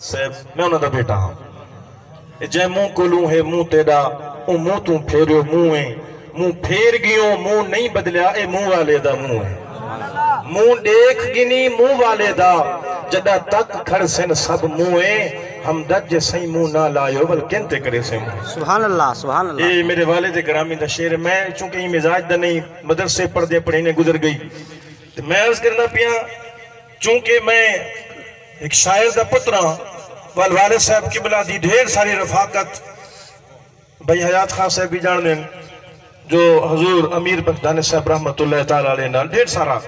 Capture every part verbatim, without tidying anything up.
صاحب، میں انہاں دا بیٹا ہاں۔ اے جئیں منہ کولوں ہے منہ تیݙا، اوں منہ توں پھیریو منہ ہے۔ منہ پھیر ڳیوں، منہ نئیں بدلیا، اے منہ والے دا منہ ہے۔ منہ ݙیکھ ڳنی منہ والے دا، جݙاں تک کھڑسن سب منہ ہے۔ ہمدرد جے سئیں منہ نہ لایو، ول کن تے کریسیں منہ۔ سبحان اللہ، سبحان اللہ۔ اے میݙے والد گرامی دا شعر ہے۔ میں چونکہ ایں مزاج دا نئیں، مدرسے پڑھدے پڑھیندے گزر ڳئی۔ تے میں عرض کردا پیاں، چونکہ میں ہک شاعر دا پتر ہاں، ول والد صاحب قبلہ دی ڈھیر ساری رفاقت، بھائی حیات خان صاحب بھی ڄاݨدن، جو حضور امیر بخش دانش صاحب رحمت اللہ تعالیٰ علیہ نال ڈھیر سارا،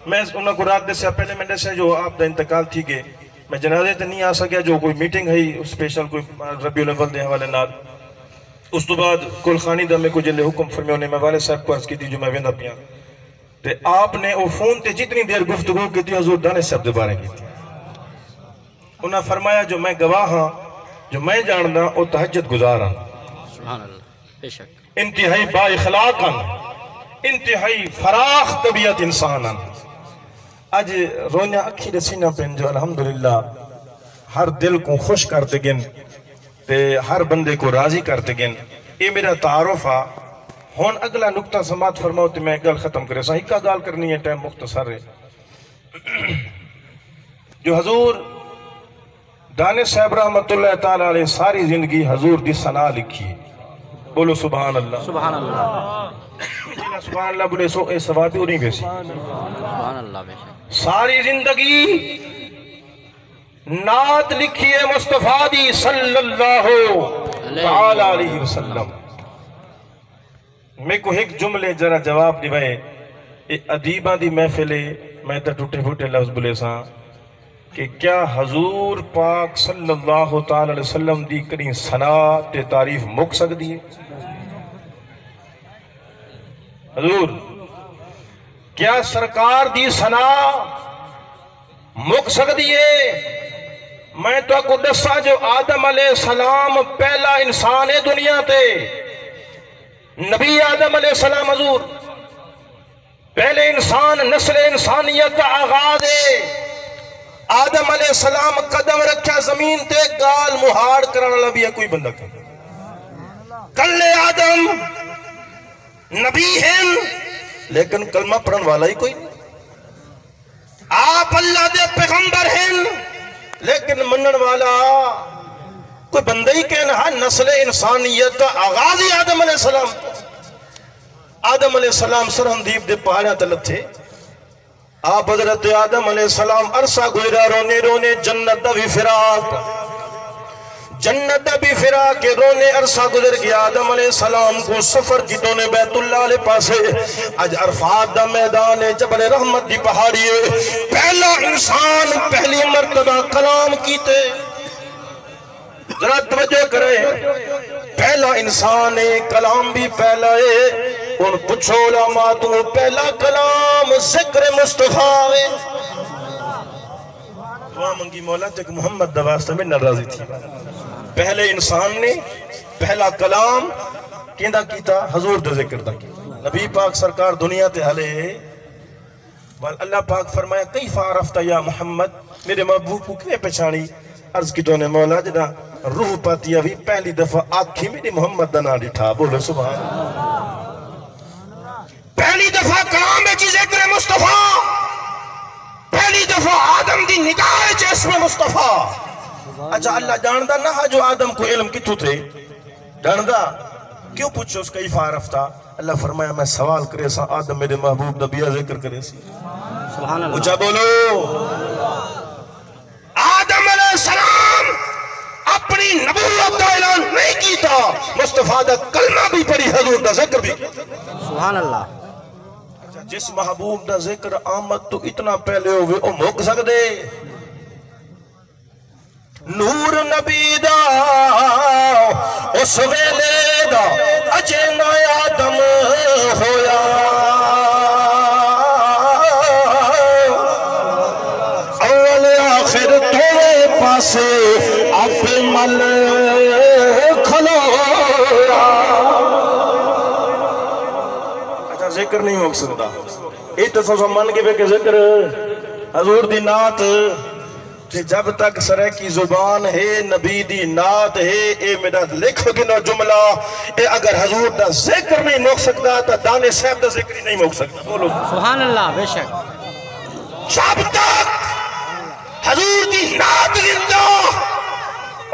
میں انہاں کوں رات ݙسیا، پہلے میں ݙسیا جو آپ دا انتقال تھی ڳئے، میں جنازے تے نہیں آ سڳیا، جو کوئی میٹنگ ہئی اسپیشل کوئی ربیع الاول دے حوالے نال۔ اس توں بعد کل خانی دا میکوں جلے حکم فرمیا، انہیں میں والد صاحب کوں عرض کیتی جو میں ویندا پیاں۔ تے آپ نے او فون تے جتنی دیر گفتگو کیتی، حضور دانش صاحب دے بارے کیتی۔ انہاں فرمایا جو میں گواہ ہاں، جو میں ڄاݨداں او تہجد گزار ہن۔ سبحان اللہ، بے شک۔ انتہائی با اخلاق ہن، انتہائی فراخ طبیعت انسان ہن۔ اڄ روئیاں اکھیں ݙسینداں پئن جو الحمدللہ ہر دل کوں خوش کر تے ڳن تے ہر بندے کوں راضی کر تے ڳن۔ اے میݙا تعارف ہا۔ ہݨ اڳلا نقطہ سماعت فرماؤ تے میں ڳالھ ختم کریساں۔ ہکا ڳالھ کرݨی ہے، ٹائم مختصر ہے۔ جو حضور دانش صاحب رحمت اللہ تعالیٰ علیہ ساری زندگی حضور دی ثنا لکھی ہے۔ بولو سبحان اللہ۔ سبحان اللہ۔ جیڑھا سبحان اللہ بولے سو اے ثواب ہی انہیں ویسی۔ سبحان اللہ، بے شک۔ ساری زندگی نعت لکھی ہے مصطفیٰ دی صلی اللہ تعالیٰ علیہ وسلم۔ میکوں ہک جملے ذرا جواب ݙیوائے، اے ادیباں دی محفل ہے، میں تاں ٹٹے پھٹے لفظ ٻولیساں کہ کیا حضور پاک صلی اللہ تعالیٰ علیہ وسلم دی کݙیں ثنا تے تعریف مک سڳدی ہے؟ حضور، کیا سرکار دی ثنا مک سڳدی ہے؟ میں تہاکوں ݙساں جو آدم علیہ السلام پہلا انسان ہے دنیا تے۔ نبی آدم علیہ السلام حضور پہلے انسان، نسل انسانیت دا آغاز ہے۔ آدم علیہ السلام قدم رکھیا زمین تے، ڳالھ مہاڑ کرݨ والا بھی ہے کوئی بندہ کہیں؟ کلے آدم نبی ہن، لیکن کلمہ پڑھݨ والا ہی کوئی نہیں۔ آپ اللہ دے پیغمبر ہن، لیکن منݨ والا کوئی بندہ ہی کہیں نہ۔ نسل انسانیت دا آغاز ہی آدم علیہ السلام۔ آدم علیہ السلام سرحندیب دے پہاڑیاں تے لتھے۔ آپ حضرت آدم علیہ السلام عرصہ گزرا رونے رونے، جنت دا بھی فراق، جنت دا بھی فراق ہے، رونے عرصہ گزر گیا۔ آدم علیہ السلام کوں سفر کیتوں نے بیت اللہ والے پاسے۔ اڄ عرفات دا میدان ہے، جبل رحمت دی پہاڑی ہے۔ پہلا انسان پہلی مرتبہ کلام کیتے۔ ذرا توجہ کرے، پہلا انسان ہے، کلام بھی پہلا ہے۔ ہݨ پچھو علماء توں، پہلا کلام ذکر مصطفیٰ ہے۔ دعا منگی مولا تے محمد دا واسطہ میݙے نال راضی تھی۔ پہلے انسان نے پہلا کلام کیندا کیتا؟ حضور دے ذکر دا کیتا۔ نبی پاک سرکار دنیا تے ہلے، ول اللہ پاک فرمایا، "کیف عرفت یا محمد"، میݙے محبوب کوں کیویں پچھاݨی؟ عرض کیتوں نے، مولا، جݙاں روح پاتی آوی، پہلی دفعہ آکھیں میݙے محمد دا ناں ݙٹھا۔ بولو سبحان اللہ۔ پہلی دفعہ کلام وچ ذکر مصطفیٰ، پہلی دفعہ آدم دی نگاہ وچ اسم مصطفیٰ۔ اچھا، اللہ ڄاݨدا نہ ہا جو آدم کوں علم کتھوں تھئے؟ ڄاݨدا؟ کیوں پچھوس کیف عرفت؟ اللہ فرمایا، میں سوال کریساں، آدم میݙے محبوب دا ٻیا ذکر کریسی۔ سبحان اللہ۔ اچا بولو۔ آدم علیہ السلام اپݨی نبوت دا اعلان نہیں کیتا، مصطفیٰ دا کلمہ بھی پڑھی، حضور دا ذکر بھی۔ سبحان اللہ۔ اچھا، جس محبوب دا ذکر آمد تو اتنا پہلے ہووے، او مک سڳدے؟ نور نبی دا اس ویلے دا اجے نہ آدم ہویا۔ اول آخر تیرے پاسے آپ مل کھلویا۔ اچھا، ذکر نہیں ہو سکتا۔ اے تے تساں من کے کہ ذکر حضور دی نعت تے جب تک سرائیکی زبان ہے، نبی دی نعت ہے، اے میݙا لکھ گھنو جملہ، اے اگر حضور دا ذکر نہیں مک سڳدا تاں دانے صاحب دا ذکر ہی نہیں مک سڳدا۔ بولو۔ سبحان اللہ، بے شک۔ جب تک حضور دی نعت زندہ،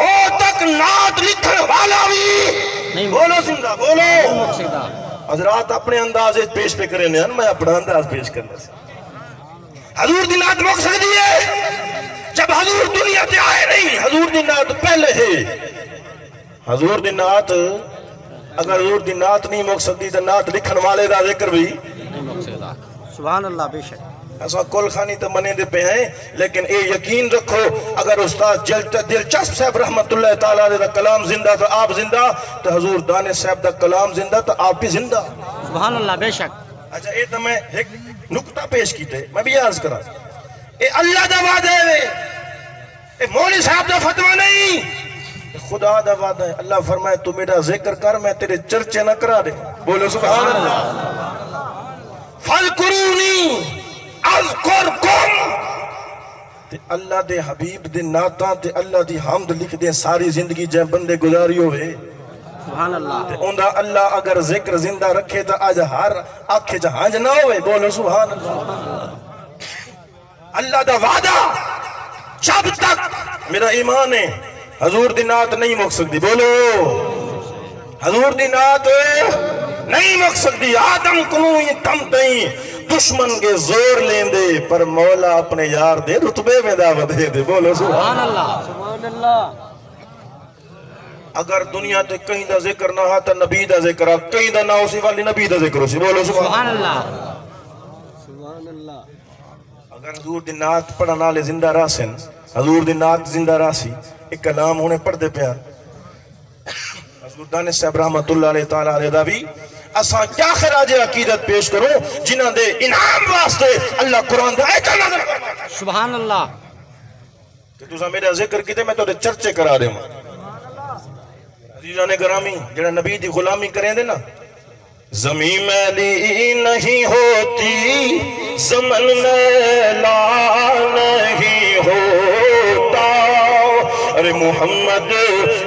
او تک نعت لکھݨ والا وی نہیں مک بولو زندہ، بولو۔ نہیں مک سڳدا۔ حضرات اپݨے انداز وچ پیش پہ کرے نے، میں اپݨا انداز پیش کرنا سی۔ حضور دی نعت مک سڳدی ہے؟ جب حضور دنیا تے آئے نہیں، حضور دی نعت پہلے ہے۔ حضور دی نعت، اگر حضور دی نعت نہیں مک سڳدی تے نعت لکھݨ والے دا ذکر بھی۔ سبحان اللہ، بے شک۔ اساں کل خانی تے منے دے پہ ہیں، لیکن اے یقین رکھو، اگر استاد جل-، دلچسپ صاحب رحمت اللہ تعالیٰ علیہ دا کلام زندہ تو آپ زندہ، تو حضور دانے صاحب دا کلام زندہ تو آپ بھی زندہ۔ سبحان اللہ، بے شک۔ اچھا، اے تاں میں ہک نقطہ پیش کیتے، میں بھی عرض کراں، اے اللہ دا وعدہ ہے، اے مولوی صاحب دا فتویٰ نہیں، اے خدا دا وعدہ ہے۔ اللہ فرمائے، تو میرا ذکر کر، میں تیرے چرچے نہ کرا دے۔ بولو سبحان اللہ۔ فذکرونی اذکرکم۔ تے اللہ دے حبیب دے نعتاں تے اللہ دی حمد لکھدے ساری زندگی جے بندے گزاری ہوئے۔ سبحان اللہ۔ تے اوندا اللہ اگر ذکر زندہ رکھے تاں اڄ ہر اکھ اچ ہنج نہ ہوئے۔ بولو سبحان اللہ۔ اللہ دا وعدہ، جب تک میرا ایمان ہے، حضور دی نعت نہیں مک سڳدی۔ بولو، حضور دی نعت نہیں مک سڳدی۔ آدم کنوں ہی تم تئیں دشمن کے زور لیندے، پر مولا اپݨے یار دے رتبے ویندا ودھیندے۔ بولو سبحان سبحان اللہ۔ اللہ۔ اگر دنیا تے کہیں دا ذکر نہ ہا تاں نبی دا ذکر آ، کہیں دا نہ ہوسی والی نبی دا ذکر ہوسی۔ بولو سبحان سبحان اللہ۔ اللہ۔ سبحان اللہ۔ اگر حضور دی نعت پڑھݨ والے زندہ رہسن، حضور دی نعت زندہ رہسی، اے کلام ہݨے پڑھدے پئے ہن۔ حضور دانش صاحب رحمت اللہ علیہ تعالیٰ علیہ دا وی اساں کیا خراج عقیدت پیش کروں، جنہاں دے انعام واسطے اللہ قرآن دا آیتاں نازل فرمایا۔ سبحان اللہ۔ تے تساں میرا ذکر کیتے، میں تہاݙے چرچے کرا ݙیواں۔ عزیزان گرامی، جڑا نبی دی غلامی کریندے نا، زمین میلی نہیں ہوتی، زمن میلا نہیں ہوتا، ارے محمد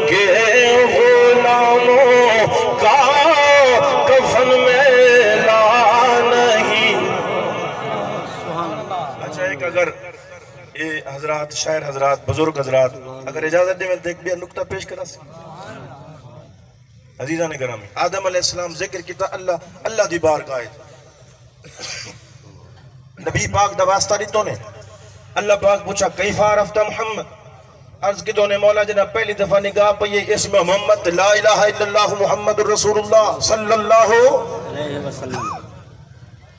کے غلاموں کا کفن میلا نہیں۔ اچھا، ایک اگر اے حضرات، شاعر حضرات، بزرگ حضرات، اگر اجازت ݙیون تے ہک ٻیا نقطہ پیش کراں۔ عزیزان گرامی، آدم علیہ السلام ذکر کیتا، اللہ، اللہ دی بارگاہ اچ نبی پاک دا واسطہ ݙتو نے۔ اللہ پاک پوچھا، "کیف عرفت محمد؟" عرض کیتو نے، "مولا جناب، پہلی دفعہ نگاہ پئی ہے اسم محمد، لا الہ الا اللہ محمد رسول اللہ صلی اللہ علیہ وسلم۔"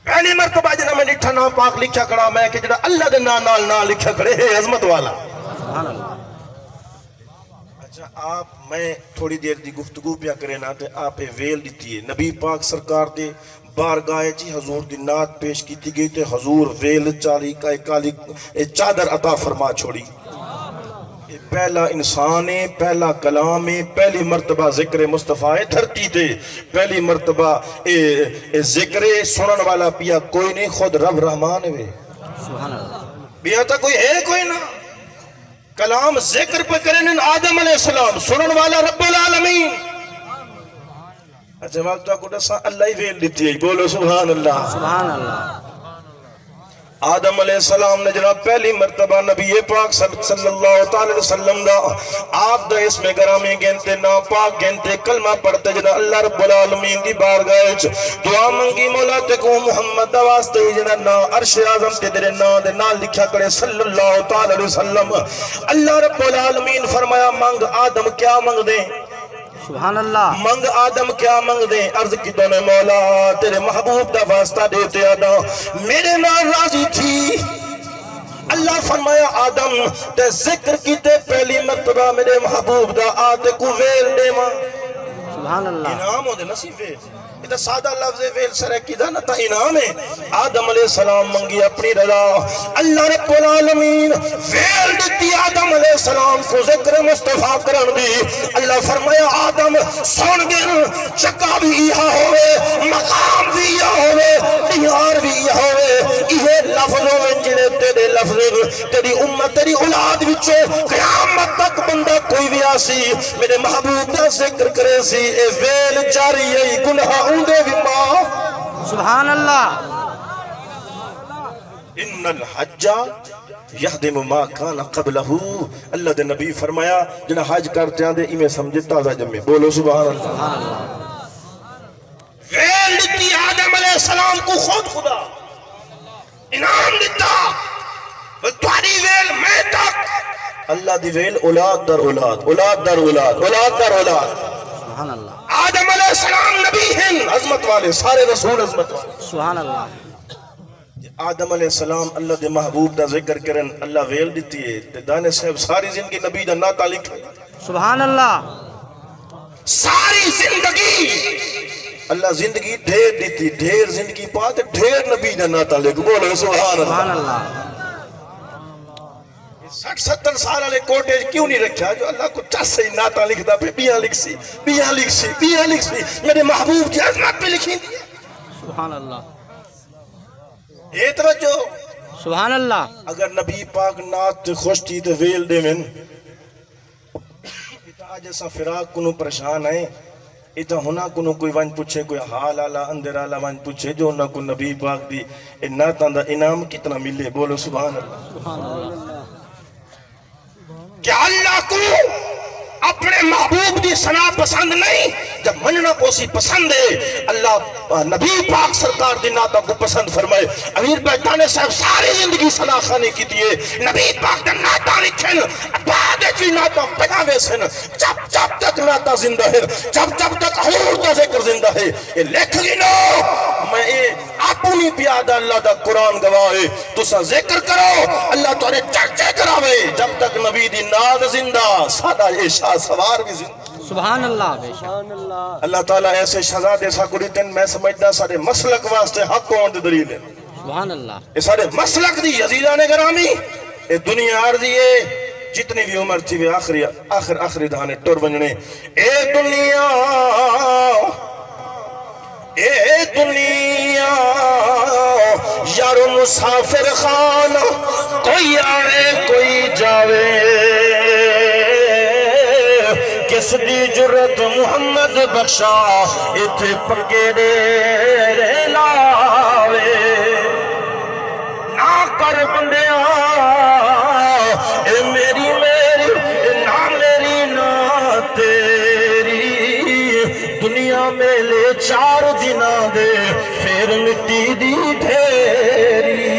پہلی مرتبہ جناب میں ݙٹھا ناں پاک لکھیا کھڑا، میں کہ جڑا اللہ دے ناں نال ناں لکھیا کھڑے ہے عظمت والا۔ سبحان اللہ۔ اچھا، آپ، میں تھوڑی دیر دی گفتگو پیا کرے نا تے آپ اے ویل ݙتی ہے۔ نبی پاک سرکار دے بارگاہ اچ حضور دی نعت پیش کیتی ڳئی تے حضور ویل چالی کا-، کالی، اے چادر عطا فرما چھوڑی۔ اے پہلا انسان ہے، پہلا کلام ہے، پہلی مرتبہ ذکر مصطفیٰ ہے دھرتی تے، پہلی مرتبہ اے، اے ذکر ہے، سنن والا پیا کوئی نہیں، خود رب رحمان ہے۔ سبحان اللہ۔ ٻیا تاں کوئی ہے کوئی نہ۔ کلام ذکر پہ کرن آدم علیہ السلام، سنن والا رب العالمین۔ اچھا، وقت کو ݙساں، اللہ ہی ویل ݙتی ہے، بولو سبحان اللہ۔ سبحان اللہ۔ آدم علیہ السلام نے جناب پہلی مرتبہ نبی پاک صلی، صلی اللہ تعالی علیہ وسلم دا، آپ دا اسم گرامی گھن تے، ناں پاک گھن تے، کلمہ پڑھ تے جناب اللہ رب العالمین دی بارگاہ وچ دعا منگی، "مولا تیکوں محمد دا واسطے جناب ناں عرش اعظم تے تیرے ناں دے نال لکھیا کھڑے صلی اللہ تعالی علیہ وسلم۔" اللہ رب العالمین فرمایا، "منگ آدم، کیا منگدے؟" سبحان اللہ۔ منگ آدم، کیا منگدے؟ عرض کیتو نے، "مولا تیرے محبوب دا واسطہ ݙے تے آدم میرے نال راضی تھی۔" اللہ فرمایا، "آدم، تے ذکر کیتے پہلی مرتبہ میرے محبوب دا، آ تیکوں ویل ݙیواں۔" سبحان اللہ۔ انعام ہوندے نا سی ویل۔ اے تاں سادہ لفظ ہے، ویل سرائیکی دا نہ تاں انعام ہے۔ آدم علیہ السلام منگی اپݨی رضا، اللہ رب العالمین ویل ݙتی آدم علیہ السلام کوں ذکر مصطفیٰ کرݨ دی۔ اللہ فرمایا، آدم سݨ ڳن، چکا وی ایہا ہووے، مقام وی ایہا ہووے، ݙیہاڑ وی ایہا ہووے، ایہے لفظ ہوون جیڑھے تیݙے لفظ ہن۔ تیݙی امت، تیݙی اولاد وچوں قیامت تک بندہ کوئی وی آسی، میݙے محبوب دا ذکر کریسی، اے ویل جاری اے، گناہ اوندے وی معاف۔ سبحان اللہ۔ ان الحج یہدم ما کان قبلہ، اللہ دے نبی فرمایا، جیڑھا حج کر تے آندے ایویں سمجھے تازہ ڄمے۔ بولو سبحان اللہ۔ ویل ݙتی آدم علیہ السلام کوں خود خدا انعام ݙتا، بس تہاݙی ویل میں تک۔ اللہ دی ویل اولاد در اولاد، اولاد در اولاد، اولاد در اولاد۔ سبحان اللہ۔ آدم علیہ السلام نبی ہن، عظمت والے، سارے رسول عظمت والے۔ سبحان اللہ۔ آدم علیہ السلام اللہ دے محبوب دا ذکر کرن، اللہ ویل ݙتی ہے، تے دانش صاحب ساری زندگی نبی دا نعتاں لکھے۔ سبحان اللہ۔ ساری زندگی اللہ زندگی ڈھیر ݙتی، ڈھیر زندگی پا تے ڈھیر نبی دا نعتاں لکھ۔ بولو سبحان اللہ۔ سبحان اللہ۔ سٹھ ستر سال والے کوٹے کیوں نہیں رکھیا جو اللہ کوں چس ہی نعتاں لکھدا پئے، ٻیاں لکھسی، ٻیاں لکھسی، ٻیاں لکھسی، میݙے محبوب دی عظمت پئی لکھیندی ہے۔ سبحان اللہ۔ اے توجہ۔ سبحان اللہ۔ اگر نبی پاک نعت تے خوش تھی تے ویل ݙیون، اتھاں اڄ اساں فراق کنوں پریشان ہیں۔ اتھاں انہاں کنوں کوئی ونڄ پچھے، کوئی حال آلا، اندر آلا ونڄ پچھے جو انہاں کوں نبی پاک دی اے نعتاں دا انعام کتنا ملے۔ بولو سبحان اللہ۔ سبحان اللہ۔ کیا اللہ کوں اپݨے محبوب دی ثنا پسند نہیں؟ جب مننا پوسی پسند ہے، اللہ، آ، نبی پاک سرکار دی نعتاں کوں پسند فرمائے۔ امیر بہتانے صاحب ساری زندگی ثنا خوانی کیتی ہے، نبی پاک دے نعتاں لکھن، بعد وچ وی نعتاں پجاوے سن۔ جب جب تک نعتاں زندہ ہیں، جب جب تک حضور دا ذکر زندہ ہے، اے لکھ گھنو۔ میں اے آپوں نہیں پیا آہدا، اللہ دا قرآن گواہ ہے۔ تساں ذکر کرو، اللہ تہاݙے چرچے کراوے۔ جب تک نبی دی نعت زندہ، ساݙا اے شاہ سوار وی زندہ۔ سبحان اللہ، بے شک۔ اللہ تعالیٰ ایسے شہزادے ساکوں ݙتن، میں سمجھدا ساݙے مسلک واسطے حق ہووݨ دی دلیل ہے۔ سبحان اللہ۔ اے ساݙے مسلک دی، عزیزان گرامی، اے دنیا عارضی ہے، جتنی وی عمر تھی وے آخری، آخر، آخری دہانے ٹر ونڄݨے۔ اے دنیا، اے دنیا، یارو مسافر خان، کوئی آوے کوئی جاوے، کس دی جرت محمد بخشا اتھے پکے ݙیرے لاوے۔ نہ کر بندیا، اے میری میری، اے نہ میری نہ تیری۔ دنیا میلے چار دناں دے، پھر مٹی دی ڈھیری۔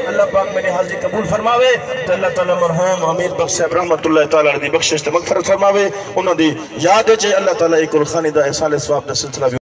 اللہ پاک میݙی حاضری قبول فرماوے تے اللہ تعالیٰ مرحوم امیر بخش صاحب رحمت اللہ تعالیٰ علیہ دی بخشش تے مغفرت فرماوے۔ انہاں دی یاد وچ اللہ تعالیٰ اے گل خوانی دا احسان ثواب دا سلسلہ وی